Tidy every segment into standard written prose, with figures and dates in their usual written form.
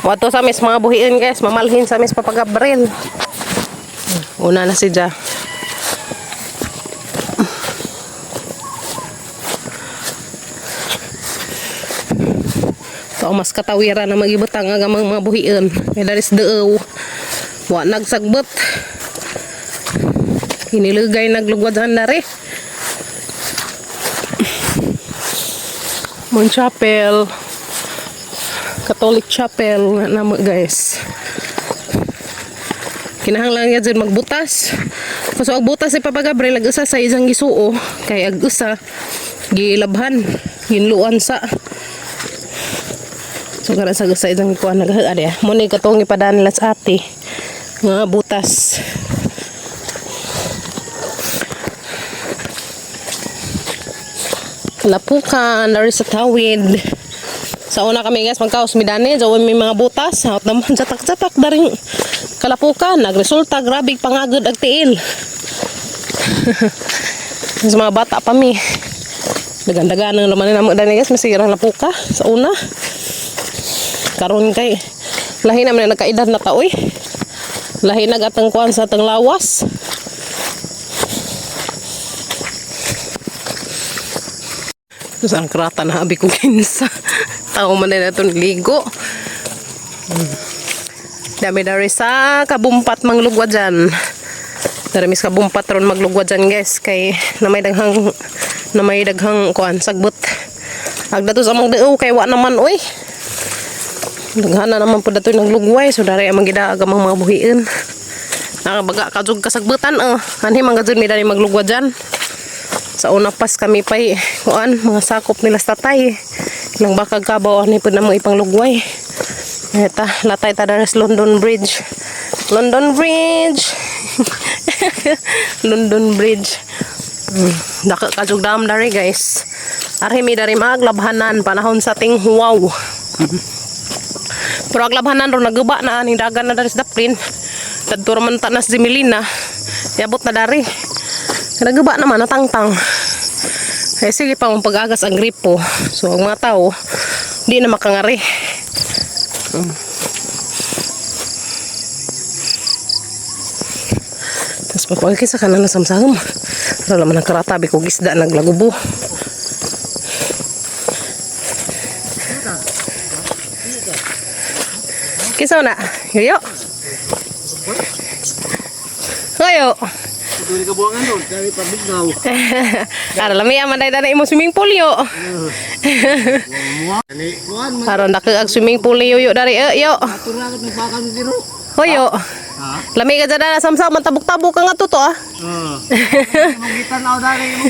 Wato sa mis mga buhiin, guys, mamalhin sa mis Papa Gabriel. Una na si Ja. So mas katawiran na magibutang ang mga buhiin. Kay daris deew. Wa nagsagbot. Inilugay naglugwadhan na rin. Mon Chapel. Catholic Chapel na namo, guys. Kinahanglan nga dyan magbutas. Kaso ang butas si Papa Gabriel ag usa sa isang gisuo kay ag usa gilabhan, ginluan sa. So karon sa usa isang kuan naghaad ya. Mo ni katong ipadaan nila sa ate nga butas. Kalapukan, dari sa tawid. Sa una kami, guys, magkaos midani, so may mga butas, hot naman jatak-jatak daring kalapukan, nagresulta grabe pangagod ag tiil. Sa mga bata pa mi. Dagan-dagan ang laman namo dani, guys, masirang lapuka sa una. Karon kay lahi naman na nagkaedad na taoy. Lahi na gatang kuan sa atang lawas. Sa ang krata na abi ko kinsa. Tao man na ito ligo. Dami dari sa kabumpat manglugwa dyan. Dari mis kabumpat ron maglugwa dyan, guys, kay na may daghang kuan sagbot. Agdato sa among deo kay wa naman oy. Daghan na naman po dato naglugway, so dari ang gidaag ang mga buhiin. Nakabaga ka jud kasagbutan oh. Anhi man gajud mi dari maglugwa dyan. Sa una pas kami pay kuan mga sakop nila sa tatay. Ilang bakag kabaw ani pud namo ipanglugway. Eta, latay ta dari sa London Bridge. London Bridge. London Bridge. Dako kajug dam dari, guys. Arhi mi dari maglabhanan panahon sa tinghuwaw. Pero ang labhanan ron naguba na aning dagan na dari sa Daplin. Kadto ra man ta nas Dimilina. Yabot na dari. Naguba naman natangtang. Eh sige pa mong pag-agas ang gripo. So ang mga tao di na makangari. Tapos papagkisa ka na nasamsam. Pero naman ang karatabi ko gisda naglagubo. Kisa na? Yoyo? Hoyo. Dili ka buwangan doon, kaya pabignaw. Ara lami man day dana imo swimming pool yo. Ani, kuan man Aron dako ag swimming pool ni yoyo dari eh, yo. turang nagbakal ni diro. Hoyo. Ha? Lami ka dyan na samsam man tabok-tabok ka nga to ah. Ah. Magitan na dari mo.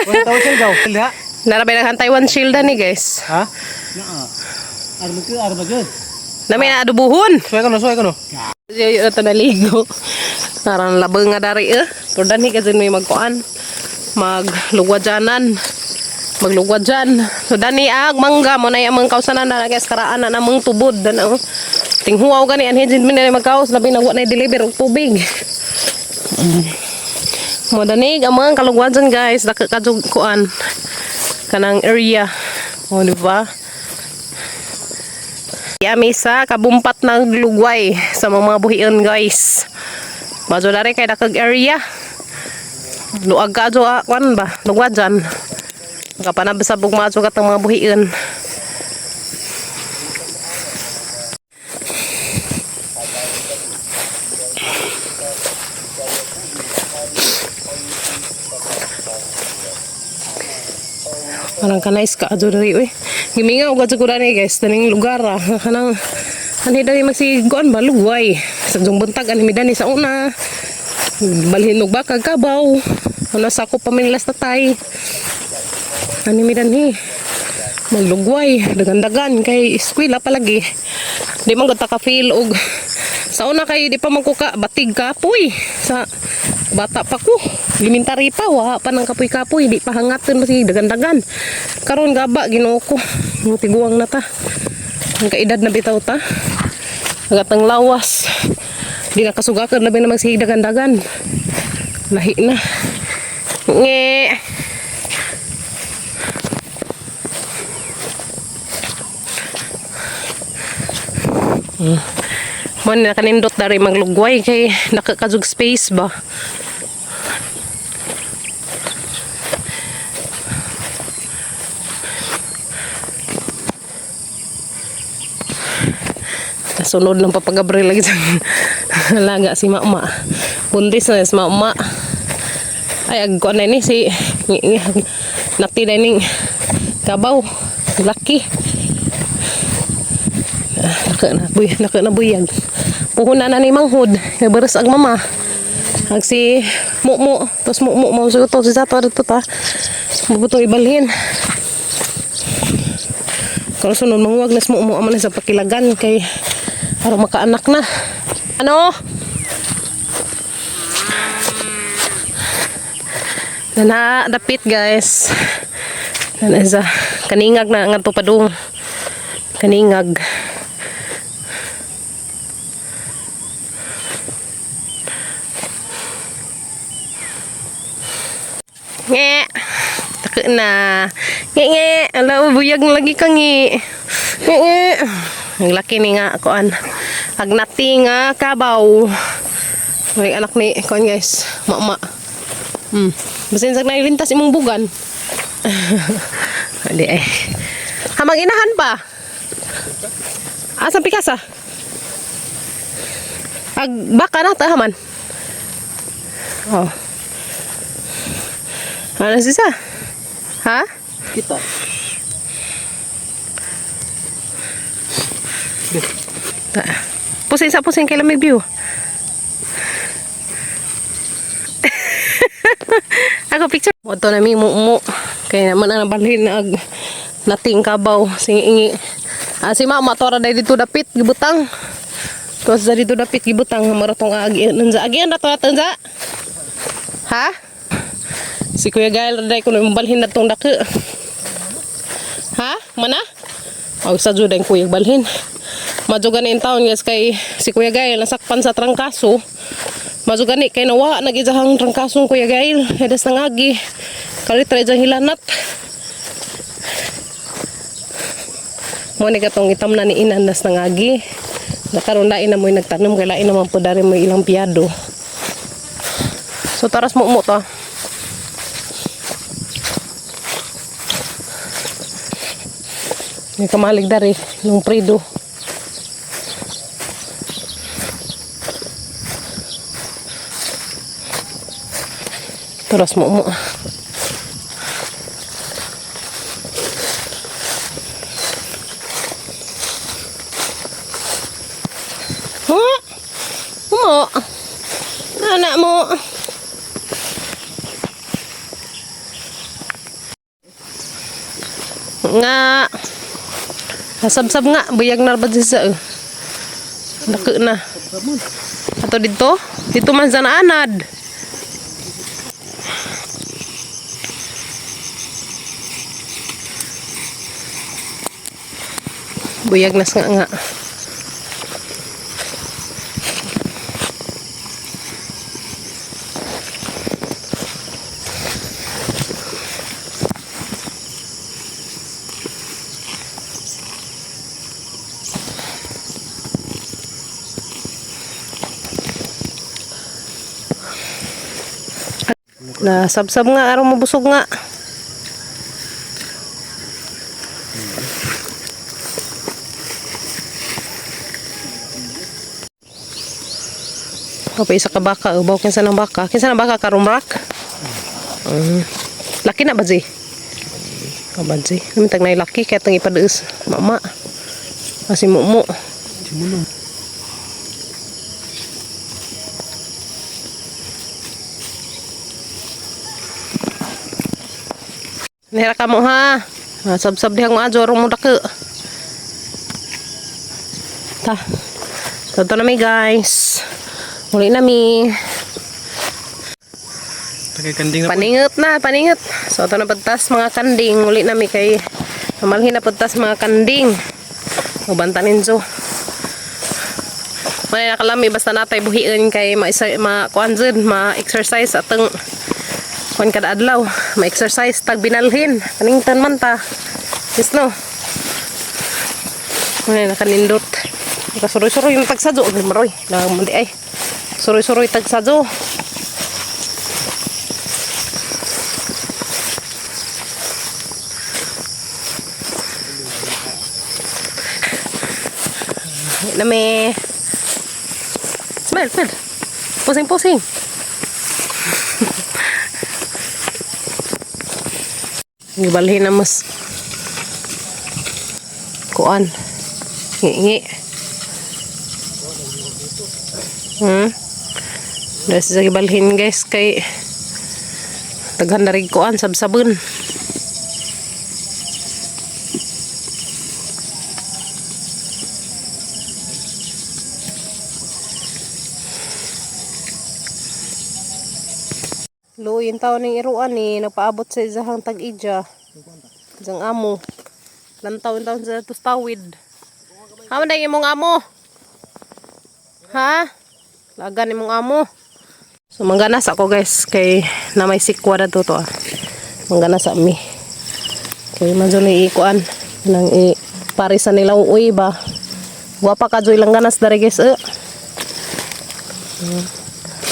Kuan taw siya daw. Ha? Narabay naghantay one shield ni, guys. Ha? Naa. Armo ko, armo gyud. Nami na adubuhon. Suway ka no, suway ka no. Yoyo na to naligo. Aron labang nga dari eh. Pero danhi kasi may magkuan. Maglugwadyanan. Maglugwadyan. So dani ag mangga mo na yung mga kausanan na guys karaan na namang tubod dan oh. Tinghuaw gani anhi jud mi na magkaos labi na wa na deliver og tubig. Mo danig ang mga kalugwadyan, guys, dako kadug kuan kanang area. O, di ba? Yami sa kabumpat ng lugway sa mga buhion, guys. Majo dari kay dakag area. Luag ka jo ah, kuan ba? Lugwadyan. Nakapanab sa bugmajo katang mga buhion. Parang kanais ka adyo diri uy. Gimingaw ka ko dani, guys, taning lugar ah. Kanang anhi dani magsiguan ba lugway. Sa jung buntag anhi mi dani sa una. Balhin og bakag kabaw. Una sa ako paminlas tatay. Ani mi danhi. Maglugway, dagan-dagan kay eskwela palagi. Di man gud ta ka feel og sa una kay di pa man ko ka batig kapoy sa bata pa ko. Elementary pa wa pa nang kapoy-kapoy, di pa hangaton masig dagan-dagan. Karon gaba Ginoo ko. Ang tiguang na ta. Ang kaedad na bitaw ta. Agatang lawas. Di na kasugakan labi na magsige dagan-dagan. Lahi na. Nge. Mo ni nakanindot dari maglugway kay nakakajug space ba. Kasunod ng Papa Gabriel lagi sa alaga si Mama. Buntis na si Mama. Ay, agko na ni si nati na ning kabaw. Laki. Ah, naka na, buy, naka na buyag. Puhunan na ni manghod. Nabaras ang mama. Ag si Mumu. Tapos Mumu, mo sa to si Sato dito ta. Bubutong ibalhin. Karon sunod manguwag nas Mumu aman na sa pakilagan kay aron makaanak na. Ano? Nana dapit guys. Nana isa kaningag na ngadto padung. Kaningag. Nge. Taka na. Nge nge. Ala buyag na lagi ka nge. Nge nge. Ang laki ni nga kuan. Agnati nga kabaw. May anak ni kuan guys. Mama. Basin sa nailintas imong bugan. Hindi eh. Hamang inahan pa. Asa pikasa? Ag baka na ta haman. Oh. Ano sisa? Ha? Kita. Ta. Pusin sa pusin kay lamig view. Ako picture. Moto na mi mumu. Kay naman ang nabalhin na ag nating kabaw singi. Ah, si mama tora dai dito dapit gibutang. Tos sa dito dapit gibutang maratong agi nanza agi na to tanza. Ha? Si Kuya Gael dai kuno balhin na tong dako. Ha? Mana? Aw sa jud ang kuya balhin. Madyo gani in taon guys kay si Kuya Gael nasakpan sa trangkaso. Madyo gani kay nawa nagijahang trangkasong Kuya Gael. Hedas nangagi. Kalit ra jang hilanat. Mo ni katong itam na ni inan nas nangagi. Nakaroon lain na mo'y nagtanom kay lain naman po dari mo ilang piyado. So taras mo mo to. May kamalig dari nung prido. Taras mo mo. Mo. Mo. Anak mo. Nga. Nasabsab nga, buyag na ba siya eh. Dako na. Ato dito? Dito man sa naanad. Buyag nas nga nga. Nasabsab nga, araw mabusog nga. Kapag isa ka baka, ubaw kinsa ng baka. Kinsa ng baka karumrak? Mm. Laki na ba, Zee? Oh, ba, Zee? Namitag na laki, kaya itong ipaduus. Mama. Kasi mumu. Simulo. Nihira ka mo ha. Ah, Sab-sab dihang maadyo arong mo dako. Ta. Toto na mi guys. Muli na mi. Tagay kanding na po. Paningot na, paningot. So ito na pagtas mga kanding. Muli na mi kay mamalhin na pagtas mga kanding. O bantanin so. May nakalami basta natay buhiin kay ma ma kuan jud, ma-exercise atong kuan kada adlaw, ma-exercise tag binalhin. Paningtan man ta. Yes no. May nakanindot. Kasuroy-suroy yung tagsadyo. Ay, maroy. Nang ay. Suroy-suroy tagsadyo. Nami. Smile, smile. Pusing, pusing. Gibalhin na mas kuan. Ngi-ngi. Dahil sa gibalhin, guys, kay daghan na rin kuan sabsabon. Luoy yung taon ng iruan ni nagpaabot sa isahang tag-ija. Isang amo. Lantaw yung taon sa tustawid. Ha, man imong amo? Ha? Lagan imong amo. So mangganas ako, guys, kay na may sikwa na to ah. Mangganas mi. Kay man ni ikuan nang i parisan nila uy ba. Guwapa ka joy lang ganas dere, guys. Eh.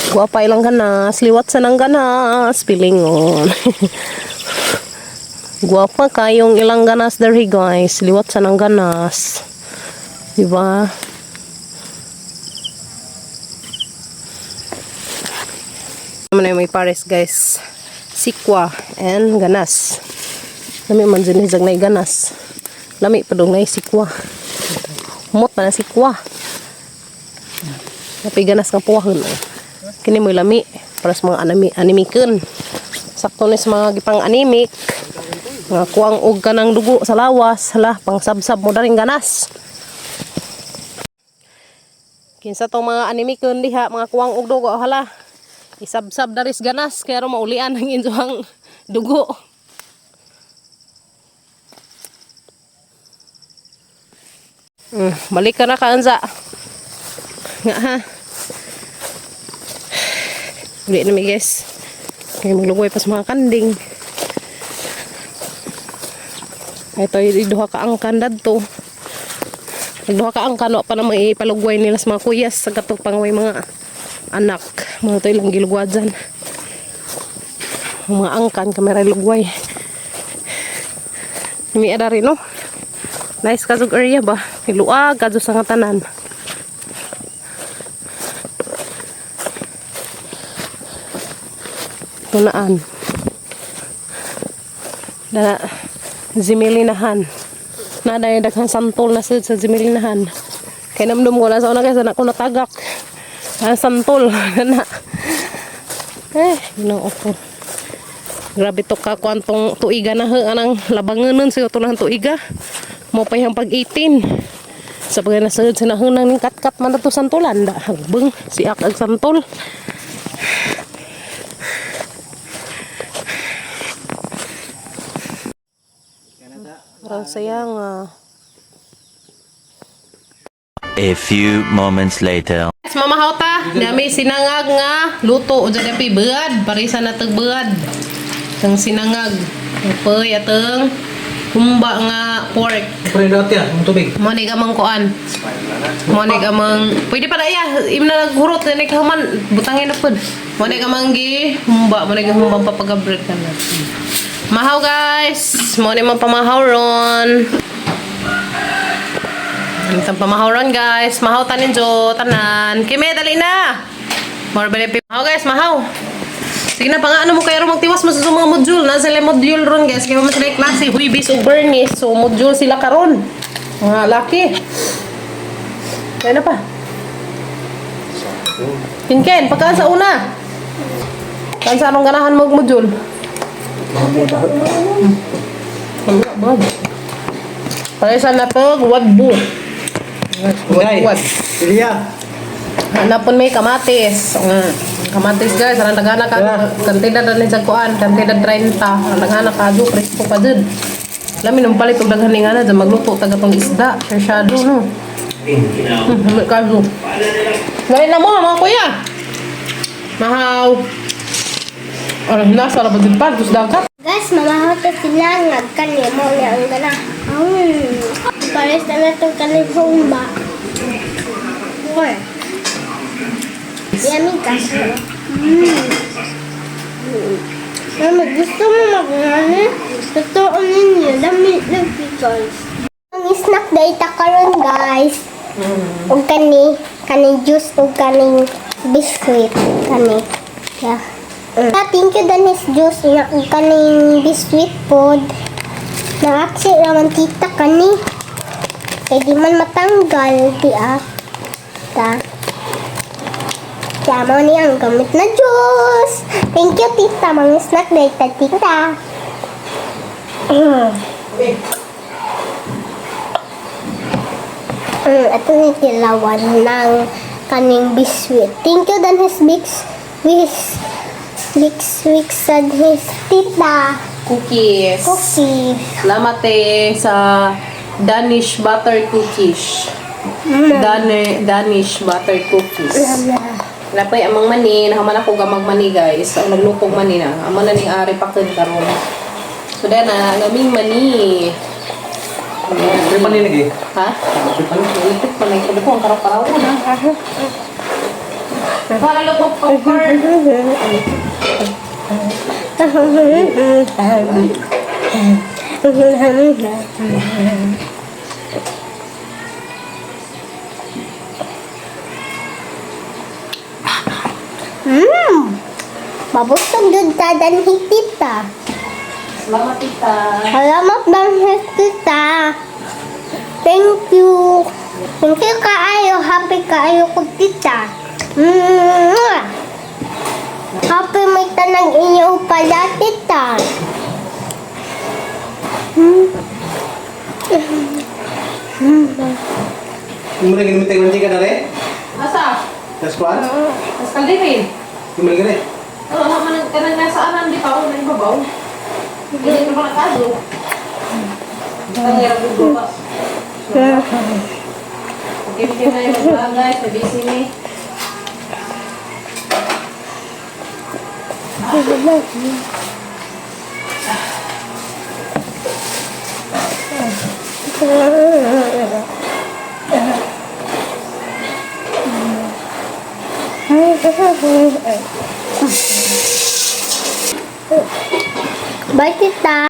Guwapa ilang ganas, liwat sa nang ganas, pilingon. Guwapa kayong ilang ganas dere, guys, liwat sa nang ganas. Diba? Naman na may pares, guys. Sikwa and ganas. Lami man din hizag na ganas. Lami pa dong na sikwa. Humot pa na sikwa. Napi ganas nga puwahon. Kini mo'y lami para sa mga anami, anemican. Sakto ni sa mga gipang anemic. Mga kuang og kanang dugo sa lawas, hala, pang sabsab mo daring ganas. Kinsa tong mga anemican diha, mga kuwang og dugo, hala. Isabsab daris ganas kaya ro maulian ang inyong dugo. Balik ka na kaanza. Nga ha. Uli na mi, guys. Kaya maglugoy pa sa mga kanding. Ito yung duha ka angkan dadto. Duha ka angkan wa pa na maipalugway nila sa mga kuyas sa katong may mga anak. Mga ito ilang gilugwa dyan. Ang mga angkan kamera lugway. May ada rin, no? Nice kazog area ba? Luag kadto sa nga tanan. Tunaan. Na zimilinahan. Na dahil daghan santol na sa zimilinahan. Kay namdum ko na sa una kay sa ko natagak. Ah, santol na. Eh, Ginoo ko. Grabe to ka kwantong tuiga na he anang labanganon sa tunahan tuiga. Mo pa yung pag 18. Sa pag nasud sinahunang ning katkat man na to santulan da. Hagbeng siak ag santol. Parang saya nga. A few moments later. Yes, Mama Hauta, dami sinangag nga luto o dyan pi bead, parisa na tag bead. Tang sinangag. Upoy ateng humba nga pork. Pero dati ah, ang tubig. Mo ni amang kuan. Mo ni amang pwede pa na iya, im na naghurot na ni kahuman butangin na pud. Mo ni amang gi humba, mo ni humbang papagabread ka na. Mahaw, guys. Mo ni mang pamahaw ron. Ang pamahaw ron, guys. Mahaw tanin jo tanan. Kime dali na. More benefit. Mahaw, guys, mahaw. Sige na, pang ano mo kayo magtiwas mo sa mga module. Nasa sila module ron, guys. Kaya mo sila yung klase. Huibis o Bernice. So, module sila karon. Mga laki. Kaya na pa. Kinken, pagkaan sa una. Kaan sa anong ganahan mo og module? Wala ba? Paresa na to, wadbu. Day, Wad. Ilya. Hanapon may kamatis. Kamatis, guys, ang dagana ka kantidad na sa kuan, kantidad 30. Ang dagana ka do presko pa dud. Lami nung palit og daghan nga na dyan, magluto taga tong isda, presyado no. Kaso. Dali na mo mga kuya. Mahaw. Ano nasa ra ba din pa dus dagat? Guys, mamahaw ta sinangag kani mo niya ang gana. Pares na na itong kaning humba. Okay. Yummy kasi. Mama, gusto mo mag-ano? Totoo ninyo, dami lagi, guys. Ang snack day ta karon, guys. Ug kani, kaning juice ug kaning biscuit kani. Yeah. Ah, thank you Danis juice na ug kaning biscuit pod. Naaksi raman tita kani. Kay di man matanggal di ah. Ta. Kaya mo ni ang gamit na juice. Thank you, tita. Mga snack day ta, tita. Ito ni tilawan ng kaning biscuit. Thank you, dan his big wish Big sad his tita. Cookies. Cookie. Salamat eh sa Danish butter cookies. Danish butter cookies. Napay amang mani, nahaman ako gamag mani, guys. Ang naglukog mani na. Amo na ning ari pakin karon. So then na ang aming mani. May paninig eh. Ha? Electric pa na ito. Ang karaw-karaw na. Para lupok popcorn. Mabusog jud ta danhi tita. Salamat, tita. Salamat danhi tita. Thank you. Thank you kaayo. Happy kaayo ko tita. Mwah! Happy may tanang inyo pala tita. Yung mga ginamit tayo mantika na rin? Asa? Sa squad? Mas kaldirin. Yung mga rin. Oo, naman kanang nasa anan di pa ako na ibabaw. Hindi na pa nakaso. Ang hirap yung bukas. Okay, okay na yung mga guys. May busy ni. Bye, tita.